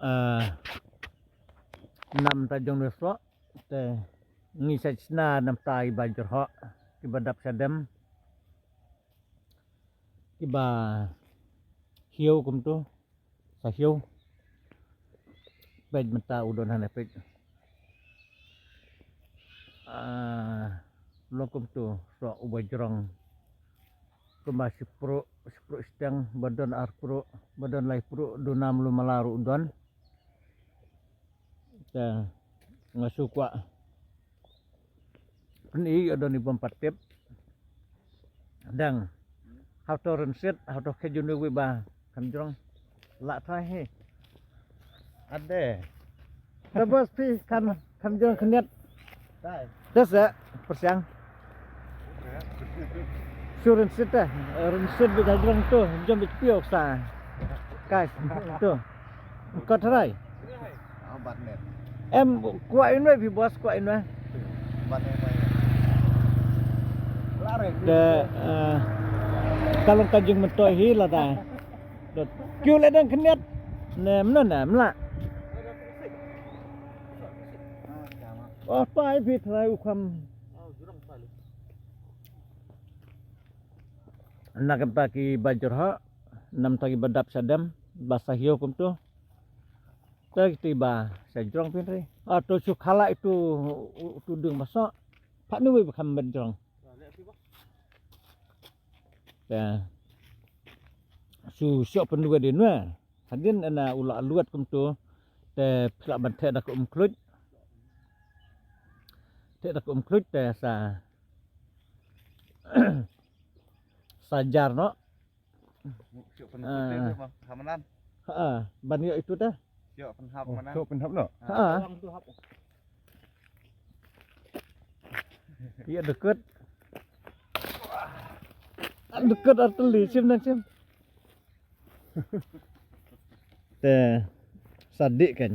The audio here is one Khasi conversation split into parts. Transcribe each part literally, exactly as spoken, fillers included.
Ah, namta jong ne soh te ngi sa shna namta i ba jyrhoh, ki ba dap shadem, ki ba hiew kumtu, sa hiew. Peit mynta u don hane peit. Ah, long kumtu soh u ba jrong. Kumba shi pruh, shi pruh shiteng, ba don ar pruh, ba don lai pruh, duna mlu mala ruh u don. Te nga shu kwah pyni ïa don i bym pat tip. Dang. Hato rynsied, hato khie jun wi ba kham jrong. Lah trai hi. Ade. Te bos phi kham, kham jrong khyndiat. Te sa pyrshang. Shu rynsied te, rynsied beit ha jrong tu, jrong beit piew sa. Kai tu. Ko trai. Em, kwah ïa u nai phi bos, kwah ïa u nai. Te, eh, ka long ka jingmyntoi hi lada. Dot kiew leh dang khyndiat. Ne, mno ne, mla. Oh, pa ai phi trai u kham. Na ka bynta ki ba jyrhoh, na ka bynta ki ba dap shadem, ba sa hiew kumtu. Te kiti ba sa jrong phin ri. Ah, to shu khala itu, itu ding ba soh. Pat ni wei ba kham met jrong. Te shu shoh pynduwet din wa. Hadien ena u la luet kumtu. Te phi lah ban theh da ka um khluit. Theh da ka um khluit te sa, sa jar noh. Shu pynhap Ah. Te, ha manan. Ha, ban ïoh itu te. Shu pynhap Oh, manan. Shu pynhap noh. Ha. Ïa deket. Deket artylli, sim nang sim. Te sa dih kan.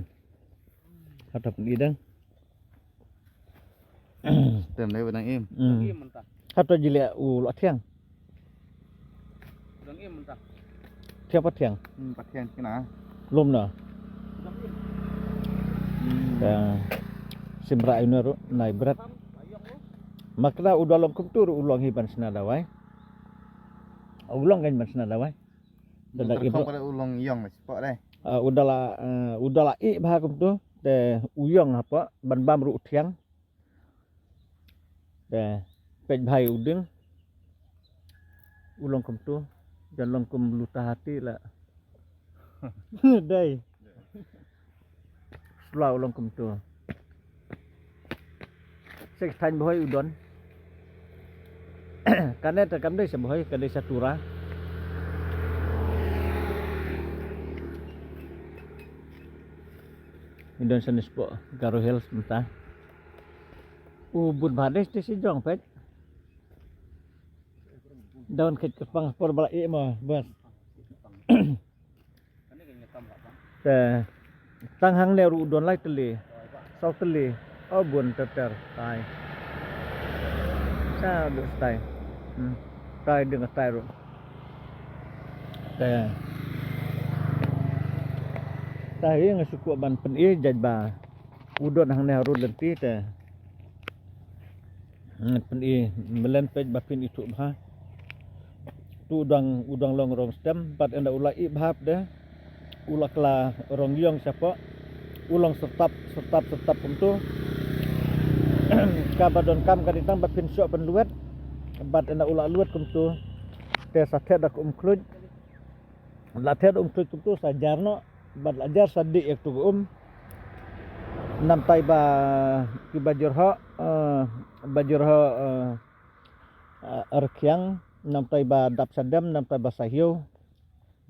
Hato pun idang. Tem dei ba dang im. Hmm. Dang im mynta. Hato jileh u la thiang. Dang im mynta. Thiang pat thiang. Hmm, pat thiang kina. Lum na. Dang im. Hmm. Ya. Sim ra inu ru nai bret. Makna u da long kumtu ru u long hi ban sna dawai. U long kan ban sna dawai. Te da Ter ki khong bro. Pada u long ïong na spot dei. Ah, u da la, eh, u da la ih bha kumtu. Te u ïong hapoh ban bam ruh u thiang. Te peit bha ïa u ding. U long kumtu. Jan long kum luta hati la. Dei. Sula u long kumtu. Sek thaiñ bhoi u don. Kane te kam dei sa bhoi, ka dei sa tura. Ngi don sa ne spot Garo Hills mynta. U bun bha dei, dei sa jrong peit. Don khet kyrpang por ba la ih mo bas. Te tang hangne ruh u don lai tylli. Saw tylli. O bun ter ter tai. Sa du stai. Hmm. Tai ding stai ruh. Te. Tai nga shu kwah ban pyni jait ba u don hangne ha rud lynti te. Ngat pyni melen peit ba phin ithuh bha. Tu u dang, u dang long rong stem bad ynda u la ih bha de. U la kla rong ïong shapoh. U long sertap, sertap, sertap kumtu. Kaba donkam ka dei tang ba phin shoh pynluet. Bad ynda u la luet kumtu. Te sa theh da ka um khluit. La theh da um khluit kumtu sa jar noh. Bad la jar sa dih ïa katu ka um. Namtai ba ki ba jyrhoh, eh, ba jyrhoh, eh, eh, rkhiang, namtai ba dap shadem, namtai ba sa hiew.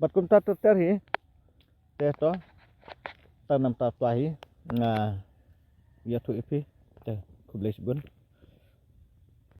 Bad kumta ter ter hi. Te to. Tang namta twa hi. Nga ïathuh ïa phi. Te khublei shibun.